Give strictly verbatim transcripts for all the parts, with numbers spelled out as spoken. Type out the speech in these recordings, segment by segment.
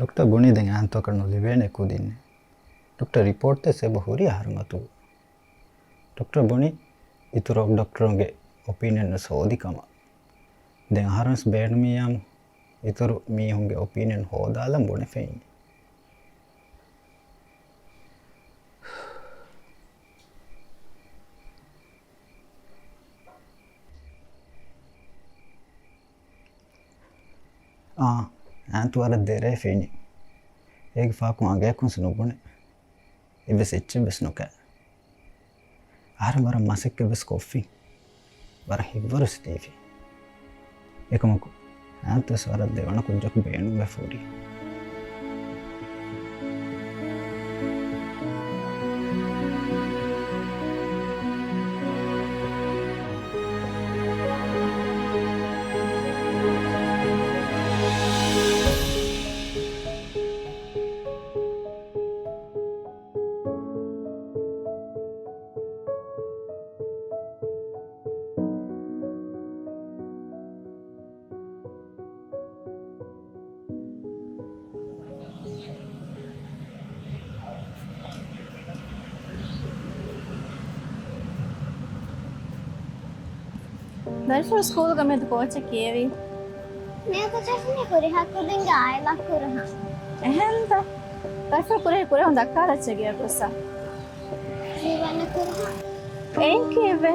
ޑޮކްޓަރ ބުނީ ދެން އަހަންތޯކަށް ނުލިބޭނެ ކުދިންނެއް. ޑޮކްޓަރ ރިޕޯޓްތައް ސެބަ ހުރި އަހަރު މަތު. ޑޮކްޓަރ ބުނި އިތުރު ޑޮކްޓަރުންގެ އޮޕީނިއަން ވެސް ހޯދި ކަމަށް. ދެން އަހަރުން ވެސް ބޭނުމިއްޔާމު އިތުރު މީހުންގެ އޮޕީނިއަން ހޯދާލަން ބުނެފައިން. އާ، އާންތު ވަރަށް ދެރަވެފައިނީ. އޭގެ ފާކު އަނގަޔަކުންސް ނުބުނެ. އެއްވެސް އެއްޗެއްވެސް ނުކާ. އަހަރެން ވަރަށް މަސައްކަތްވެސް ކޮށްފިން. ވަރަށް ހިތްވަރުވެސް ދީފި. އެކަމަކު، އާންތުވެސް ވަރަށް ދެވަނަ ކުއްޖަކު ބޭނުންވެފަ ހުރީ. ދަރިފުޅު ސްކޫލްގަ މިއަދު ކޯޗެއް ކިޔެވީ. މިއަދު ޖެހުނީ ހުރިހާ ކުދިންގެ އާއިލާ ކުރަހަ. އެހެންތަ؟ ދަރިފުޅު ކުރެހި ކުރެހުން ދައްކާލައްޗޭ ގެއަށް ގޮއްސަ. ޖީވަން ކުރަހަ. އެއިން ކީއްވެ؟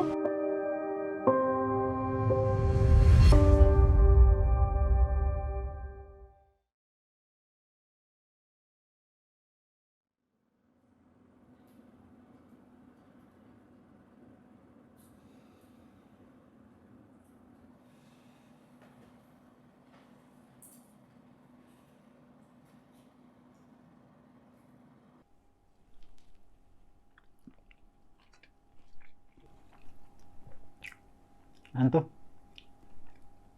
އަންތު؟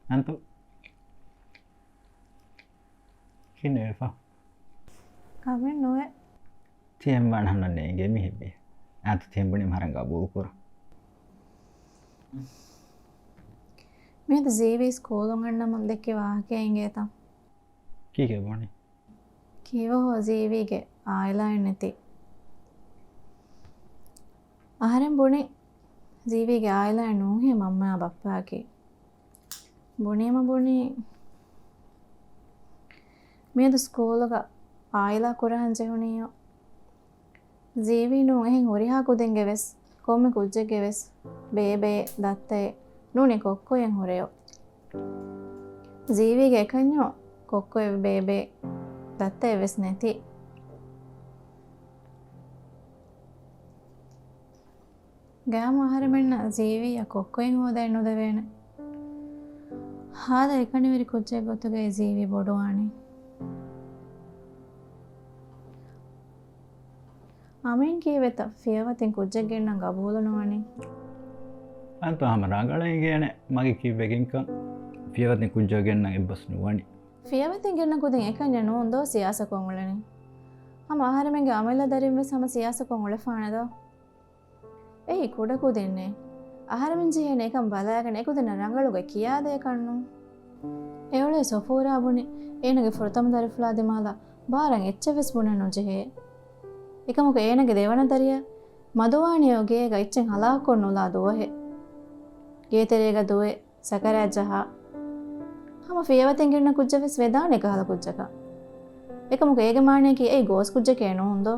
އަންތު؟ ކިހިނެއް ވެފަ؟ ކަމެއް ނުވޭ. ތި އެންމެ ހަނަ ނޭނގޭ މީހެއް ވީ. އަންތު ތިހެން ބުނީމަ ހަރަން ގަބޫލު ކުރުން. މިއަދު ޒީވީ ސްކޫލުން އަންނަމުން ދެއްކި ވާހަކައެއް އިނގޭތަ؟ ކީކޭ ބުނީ؟ ކީއްވެހޯ ޒީވީގެ އާއިލާއެއް ނެތި. އަހަރެން ބުނި ޒީވީގެ އާއިލާއެއް ނޫންހޭ މަންމައާ ބައްޕައަކީ. ބުނީމަ ބުނީ މިއަދު ސްކޫލުގަ އާއިލާ ކުރަހަން ޖެހުނީޔޯ. ޒީވީ ނޫން އެހެން ހުރިހާ ކުދިންގެ ވެސް ކޮންމެ ކުއްޖެއްގެ ވެސް ބޭބެއެއް ދައްތައެއް ނޫނީ ކޮއްކޮއެއް ހުރެޔޯ. ޒީވީގެ އެކަންޏޯ ކޮއްކޮއެއް ބޭބެއެއް ދައްތައެއް ވެސް ނެތި. ގައިމު އަހަރެމެންނަށް ޒީވީއަށް ކޮއްކޮއެއް ހޯދައެއް ނުދެވޭނެ. ހާދަ އެކަނިވެރި ކުއްޖެއް ގޮތުގައި ޒީވީ ބޮޑުވާނީ. އަމީން ކީއްވެތަ ފިޔަވަތިން ކުއްޖެއް ގެންނަން ގަބޫލު ނުވަނީ؟ އަންތު ހަމަ ރަނގަޅަށް އިނގޭނެ މަގެ ކިއްވެގެންކަން. ފިޔަވަތިން ކުއްޖެއް ގެންނަން އެއްބަސް ނުވަނީ. ފިޔަވަތިން ގެންނަ ކުދިން އެކަންޏެއް ނޫން ދޯ ސިޔާސަކޮށް އުޅެނީ؟ ހަމަ އަހަރެމެންގެ އަމިއްލަ ދަރިން ވެސް ހަމަ ސިޔާސަކޮށް އުޅެފާނެ ދޯ؟ އެއީ ކުޑަ ކުދިންނޭ. އަހަރެމެން ޖެހޭނެ އެކަން ބަލާގެން އެކުދިންނަށް ރަނގަޅުގައި ކިޔާދޭކަށްނު. އެއުޅޭ ސޮފޫރާ ބުނި އޭނަގެ ފުރަތަމަ ދަރިފުޅާ ދިމާލަށް ބާރަށް އެއްޗެއް ވެސް ބުނެއް ނުޖެހޭ. އެކަމަކު އޭނަގެ ދެވަނަ ދަރިއަށް މަދުވާނެޔޯ ގޭގަ އެއްޗެއް ހަލާކުކޮށް ނުލާ ދުވަހެއް. ގޭތެރޭގަ ދުވެ ސަކަރާތް ޖަހާ. ހަމަ ފިޔަވަތިން ގެންނަ ކުއްޖެއް ވެސް ވެދާނެ ކަހަލަ ކުއްޖަކަށް. އެކަމަކު އޭގެ މާނަޔަކީ އެއީ ގޯސް ކުއްޖެކޭ ނޫން ދޯ؟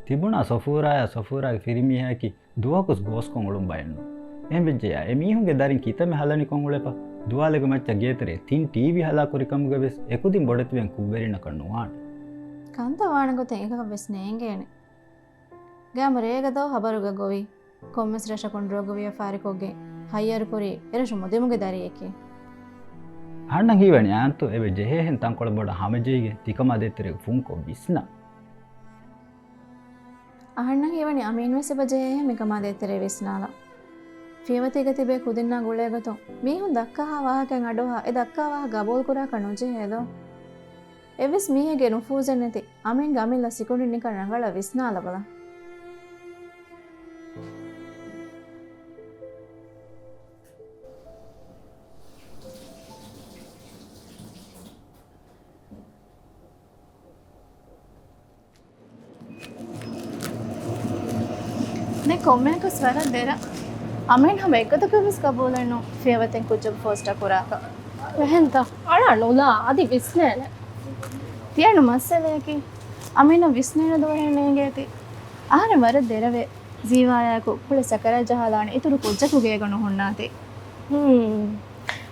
ތިބުނާ ސޮފޫރާޔާ ސޮފޫރާގެ ފިރިމީހާއަކީ ދުވަހަކުސް ގޯސްކޮށް އުޅުން ބައެއްނު. އެހެން ވެއްޖެޔާ އެ މީހުންގެ ދަރިން ކިތަންމެ ހަލަނިކޮށް އުޅެފަ. ދުވާލެއްގެ މައްޗަށް ގޭތެރޭ ތިން ޓީވީ ހަލާކުރި ކަމުގަ ވެސް އެކުދިން ބޮޑެތިވެން ކުށްވެރިންނަކަށް ނުވާނެ. ކަންތައް ވާނެ ގޮތެއް އެކަކަށް ވެސް ނޭނގޭނެ. ގައިމު ރޭގަ ދޯ ހަބަރުގަ ގޮވި. ކޮންމެސް ރަށަކުން ޑްރަގު ވިޔަފާރިކޮށްގެން ހައްޔަރުކުރި އެރަށު މުދިމުގެ ދަރިއެކޭ. އަހަންނަށް ހީވަނީ އާންތު އެބަ ޖެހޭހެން ތަންކޮޅެއް ބޮޑަށް ހަމަޖެހިގެން ތިކަމާ ދޭތެރޭގަ ފުންކޮށް ވިސްނަން. އަހަންނަށް ހީވަނީ އަމީން ވެސް އެބަ ޖެހޭހެން މިކަމާ ދޭތެރޭ ވިސްނާލަން. ފިޔަވަތީގަ ތިބޭ ކުދިންނާ ގުޅޭގޮތުން މީހުން ދައްކާހާ ވާހަކައިން އަޑުއަހާ އެ ދައްކާ ވާހަކަ ގަބޫލުކުރާކަށް ނުޖެހޭ ދޯ؟ އެއްވެސް މީހެއްގެ ނުފޫޒެއް ނެތި އަމީންގެ އަމިއްލަ ސިކުނޑިން ނިކަން ރަނގަޅަށް ވިސްނާލަބަލަ. ދެން ކޮންމެއަކަސް ވަރަށް ދެރަ. އަމީން ހަމަ އެއްގޮތަކަށްވެސް ގަބޫލެއްނު ފިޔަވަތިން ކުއްޖަކު ފޯސްޓަށް ކުރާކަށް. އެހެންތަ؟ އަޅާ ނުލާ، އަދި ވިސްނޭނެ. ތިޔަނު މައްސަލަޔަކީ، އަމީނަށް ވިސްނޭނެ ދުވަހެއް ނޭނގޭތީ. އަހަރެން ވަރަށް ދެރަވޭ. ޒީވާޔާއެކު ކުޅެ ސަކަރާތް ޖަހާލާނެ އިތުރު ކުއްޖަކު ގޭގަ ނުހުންނާތީ. ހުން.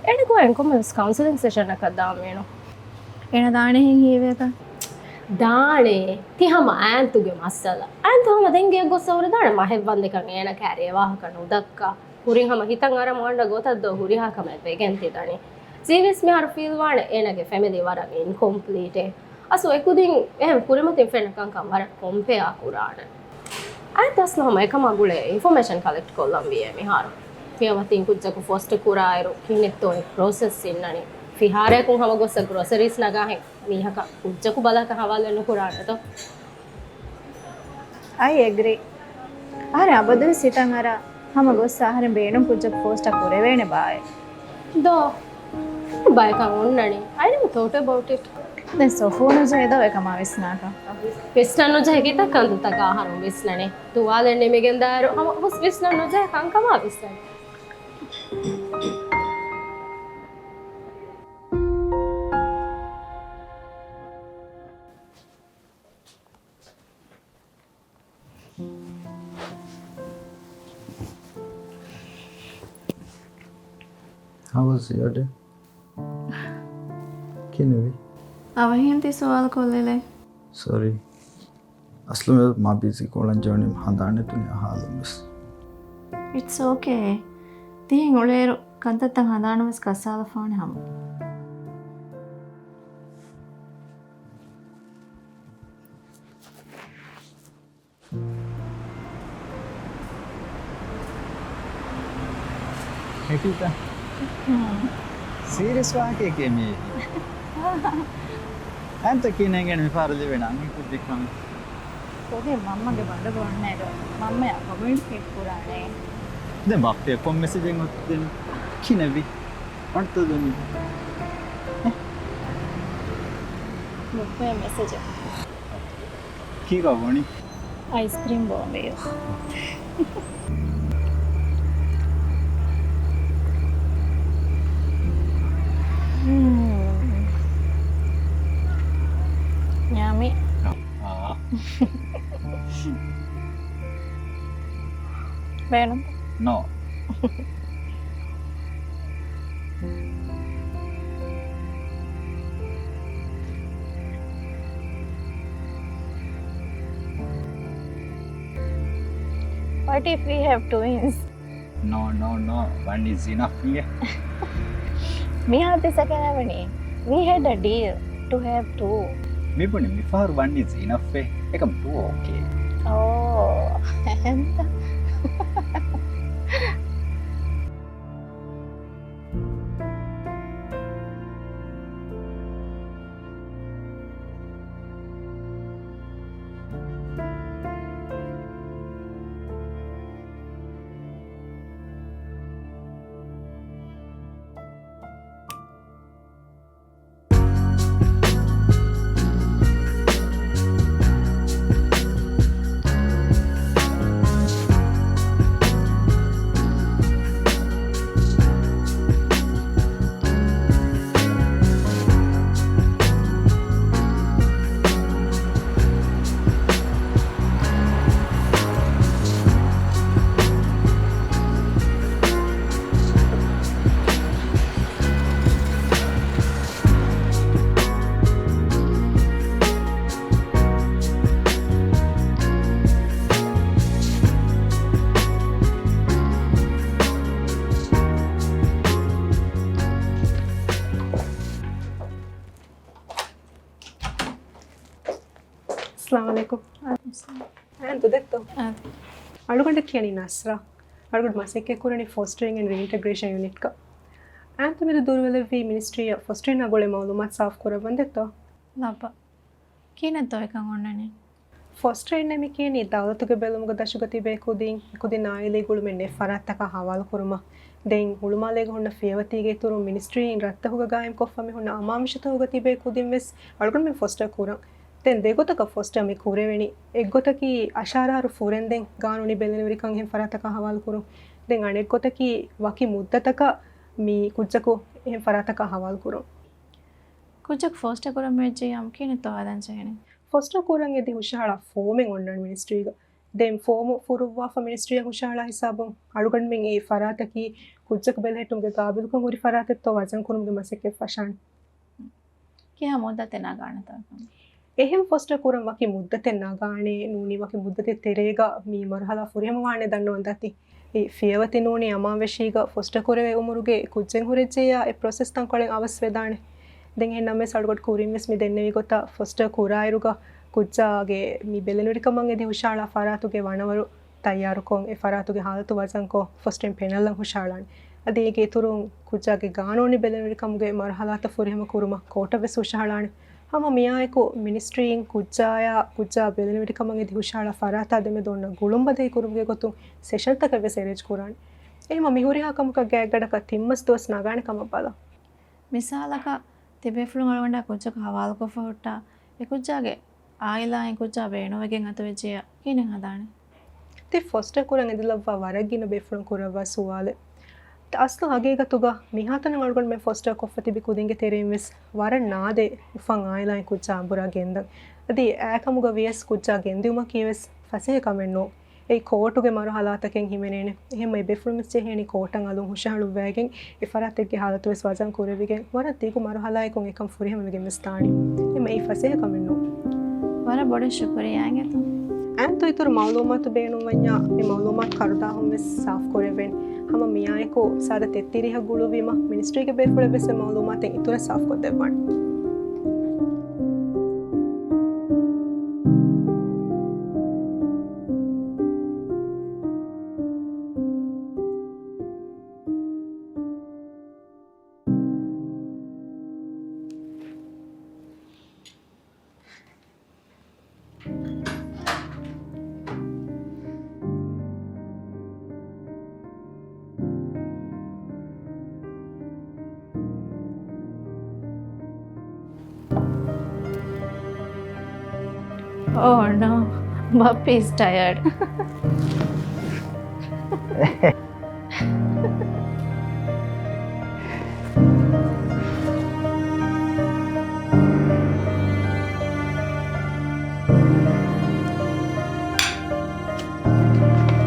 އޭނަ ގޮވަން ކޮންމެވެސް ކައުންސެލިން ސެޝަނަކަށް ދާންވީނު. އޭނަ ދާނެހެން ހީވޭތަ؟ ދާނެ. ތި ހަމަ އާންތުގެ މައްސަލަ. އާންތު ހަމަ ދެން ގެއަށް ގޮއްސަ ހުރެދާނެ މަހެއް ވަންދެކަން އޭނަ ކައިރީ އެ ވާހަކަ ނުދައްކާ. ކުރިން ހަމަ ހިތަށް އަރަމު އަންނަ ގޮތަށް ދޯ ހުރިހާ ކަމެއް ވެގެން ތި ދަނީ. ޒީވެސް މިހާރު ފީލްވާނެ އޭނަގެ ފެމިލީ ވަރަށް އިންކޮމްޕްލީޓޭ. އަސް އެކުދިން އެހެން ކުރިމަތިން ފެންނަ ކަންކަން ވަރަށް ކޮމްޕެއާ ކުރާނެ. އައި ތަސްލު ހަމަ އެކަމާ ގުޅޭ އިންފޮމޭޝަން ކަލެކްޓް ކޮށްލަން ވިއޭ މިހާރު. ފިޔަވަތިން ކުއްޖަކު ފޯސްޓް ކުރާއިރު ކިހިނެއްތޯ އެ ޕްރޮސެސް އިންނަނީ. ފިހާރަޔަކުން ހަމަ ގޮއްސަ ގްރޮސަރީސް ނަގާހެން މީހަކަށް ކުއްޖަކު ބަލަކަށް ހަވާލު ނުކުރާނެތޯ. I agree. އަހަރެން އަބަދުވެސް ހިތަށް އަރާ ހަމަ ގޮއްސަ އަހަރެން ބޭނުން ކުއްޖަކު ފޯސްޓަށް ކުރެވޭނެ ބާއޭ. ދޯ؟ ބަޔަކަށް އޮންނަނީ. I never thought about it. ދެން ސޮފޫ ނުޖެހޭ ދޯ އެކަމާ ވިސްނާކަށް؟ ވިސްނަން ނުޖެހޭ ކިތައް ކަންތައްތަކާ އަހަރުން ވިސްނަނީ. ތުވާލެއް ނިމިގެން ދާއިރު ހަމަ ހުސް ވިސްނަން ނުޖެހޭ ކަންކަމާ ވިސްނަނީ. How was your day? ކިހިނެއްވީ؟ އަވަހަށް ތި ސުވާލު ކޮށްލެއްލޭ. ސޮރީ. އަސްލު މާ ބިޒީ ކޯޅަން ޖޯނި ހަނދާނެތުނި އަހާލުން ވެސް. It's okay. ތިހެން އުޅޭއިރު ކަންތައްތައް ހަނދާނުން ވެސް ކަސާލަފާނެ ހަމަ. ހެކިތަ؟ ހުން. ސީރިއަސް ވާހަކައެކޭ މީ. އަންތަ ކިހިނެއް އިނގޭނެ މިފަހަރު ލިބެން އަންހެން ކުއްޖެއްކަމެއް؟ ކޮގެ މަންމަގެ ބަނޑު ބޮންނައިރު މަންމަޔާ ކޮމިއުނިކޭޓް ކުރާނެ. ދެން ބައްޕަޔަށް ކޮން މެސެޖެއް އޮތީ ދެން؟ ކިހިނެއްވީ؟ އަންތަ ދެން؟ ބައްޕަޔަށް މެސެޖެއް. ކީކާ ބުނީ؟ އައިސްކްރީމް ބޯންވީއު. ޔަމީ. އާ. ބޭނުންތަ؟ ނޯ. What if we have twins? No, no, no. One is enough އިނގޭ. މިހާ ތި ސަކަރާ ވަނީ. We had a deal to have two. މިބުނި މިފަހަރު one is enough އޭ. އެކަމް two okay. އޯ، އެހެންތަ؟ އައްސަލާމު ޢަލައިކުމް. އާންތު ދެއްތޯ؟ އާ. އަޅުގަނޑަށް ކިޔަނީ ނަސްރާ. އަޅުގަނޑު މަސައްކަތް ކުރަނީ ފޮސްޓަރިން އެންޑް ރީއިންޓަގްރޭޝަން ޔުނިޓްގަ. އާންތު މިރު ދުރުވެލެއްވީ މިނިސްޓްރީއަށް ފޮސްޓަރިންނާ ގުޅޭ މައުލޫމާތު ސާފު ކުރައްވަން ދެއްތޯ؟ ލައްބަ. ކިހިނެއްތޯ އެކަން އޮންނަނީ؟ ފޮސްޓަރިން މި ކިޔަނީ ދައުލަތުގެ ބެލުމުގަ ދަށުގަ ތިބޭ ކުދިން، އެކުދިން އާއިލީ ގުޅުމެއް ނެތް ފަރާތްތަކާ ހަވާލުކުރުމަށް. ދެން ހުޅުމާލޭގަ ހުންނަ ފިޔަވަތީގެ އިތުރުން މިނިސްޓްރީއިން ރަށްތަކުގަ ގާއިމްކޮށްފަ މި ހުންނަ އަމާމިށުތަކުގަ ތިބޭ ކުދިން ވެސް އަޅުގަނޑުމެން ފޮސްޓަރ ކުރަން. ދެން ދެގޮތަކަށް ފޮސްޓަރ މި ކުރެވެނީ. އެއްގޮތަކީ އަށާރަ އަހަރު ފުރެންދެން ގާނޫނީ ބެލެނިވެރިކަން އެހެން ފަރާތަކަށް ހަވާލު ކުރުން. ދެން އަނެއްގޮތަކީ ވަކި މުއްދަތަކަށް މި ކުއްޖަކު އެހެން ފަރާތަކަށް ހަވާލު ކުރުން. ކުއްޖަކު ފޮސްޓަރ ކުރަން މިވެއްޖެ ޔާމް ކިހިނެއްތޯ ހަދަން ޖެހެނީ؟ ފޮސްޓަރ ކުރަން އެދި ހުށަހަޅާ ފޯމެއް އޮންނާނެ މިނިސްޓްރީގަ. ދެން ފޯމު ފުރުއްވާފަ މިނިސްޓްރީއަށް ހުށަހަޅާ ހިސާބުން އަޅުގަނޑުމެން އެ ފަރާތަކީ ކުއްޖަކު ބެލެހެއްޓުމުގެ ގާބިލުކަން ހުރި ފަރާތެއްތޯ ވަޒަން ކުރުމުގެ މަސައްކަތް ފަށާނެ. ކިހާ މުއްދަތެއް ނަގާނެތޯ؟ އެހެން ފޮސްޓަރ ކުރަން ވަކި މުއްދަތެއް ނަގާނެ ނޫނީ ވަކި މުއްދަތެއް ތެރޭގަ މި މަރުހަލާ ފުރިހަމަ ވާނެ ދަންނަވަން ދާތީ. އެ ފިޔަވަތި ނޫނީ އަމާން ވެށީގަ ފޮސްޓަރ ކުރެވޭ އުމުރުގެ ކުއްޖެއް ހުރެއްޖެޔާ އެ ޕްރޮސެސް ތަންކޮޅެއް އަވަސް ވެދާނެ. ދެން އެހެން ނަމަވެސް އަޅުގަޑު ކުރިން ވެސް މި ދެންނެވި ގޮތަށް ފޮސްޓަރ ކުރާއިރުގަ ކުއްޖާގެ މި ބެލެނިވެރިކަމަށް އެދި ހުށަހަޅާ ފަރާތުގެ ވަނަވަރު ތައްޔާރުކޮށް، އެ ފަރާތުގެ ހާލަތު ވަޒަންކޮށް، ފޮސްޓަރިން ޕެނަލްއަށް ހުށަހަޅާނެ. އަދި އޭގެ އިތުރުން ކުއްޖާގެ ގާނޫނީ ބެލެނިވެރިކަމުގެ މަރުހަލާތައް ފުރިހަމަ ކުރުމަށް ކޯޓަށް ވެސް ހުށަހަޅާނެ. ހަމަ މިއާއެކު މިނިސްޓްރީއިން ކުއްޖާޔާ، ކުއްޖާ ބެލެނިވެރިކަމަށް އެދި ހުށަހަޅާ ފަރާތާ ދެމެދު އޮންނަ ގުޅުން ބަދަހި ކުރުމުގެ ގޮތުން ސެޝަންތަކެއް ވެސް އެރޭންޖް ކުރާނެ. އެހެންވީމަ މި ހުރިހާ ކަމަކަށް ގާތްގަނޑަކަށް ތިން މަސް ދުވަސް ނަގާނެ ކަމަށް ބަލަ. މިސާލަކަށް، ތިބޭފުޅުން އަޅުގަނޑާ ކުއްޖަކު ހަވާލުކޮށްފަ ހުއްޓާ، އެ ކުއްޖާގެ އާއިލާއިން ކުއްޖާ ބޭނުންވެގެން އަތުވެއްޖެޔާ ކިހިނެއް ހަދާނެ؟ ތި ފޮސްޓަރ ކުރަން އެދިލައްވާ ވަރަށް ގިނަ ބޭފުޅުން ކުރައްވާ ސުވާލެއް. އަސްލު ހަގީގަތުގަ މިހާތަނަށް އަޅުގަނޑުމެން ފޮސްޓަރ ކޮށްފަ ތިބި ކުދިންގެ ތެރެއިން ވެސް ވަރަށް ނާދޭ އުފަން އާއިލާއިން ކުއްޖާ އަނބުރާ ގެންދަން. އަދި އާ ކަމުގަ ވިޔަސް ކުއްޖާ ގެންދިއުމަކީ ވެސް ފަސޭހަ ކަމެއް ނޫން. އެއީ ކޯޓުގެ މަރުހަލާތަކެއް ހިމެނޭނެ. އެހެންވެ ބޭފުޅުން ވެސް ޖެހޭނީ ކޯޓަށް އަލުން ހުށަހަޅުއްވައިގެން އެ ފަރާތެއްގެ ހާލަތު ވެސް ވަޒަން ކުރެވިގެން ވަރަށް ދިގު މަރުހަލާއަކުން އެކަން ފުރިހަމަވެގެން ވެސް ދާނީ. އެހެންވީމަ އެއީ ފަސޭހަ ކަމެއް ނޫން. ވަރަށް ބޮޑަށް ޝުކުރިއްޔާ އިނގޭތޯ. އައިންތޯ އިތުރު މައުލޫމާތު ބޭނުންވަންޏާ މި މައުލޫމާތު ކަރުދާހުން ވެސް ސާފު ކުރެވޭނެ. ހަމަ މިއާއެކު ސާދަ ތެއްތިރީހަށް ގުޅުއްވީމަ މިނިސްޓްރީގެ ބޭފުޅެއް ވެސް އެ މައުލޫމާތެއް އިތުރަށް ސާފުކޮށްދެއްވާނެ. Oh no, Bappi is tired.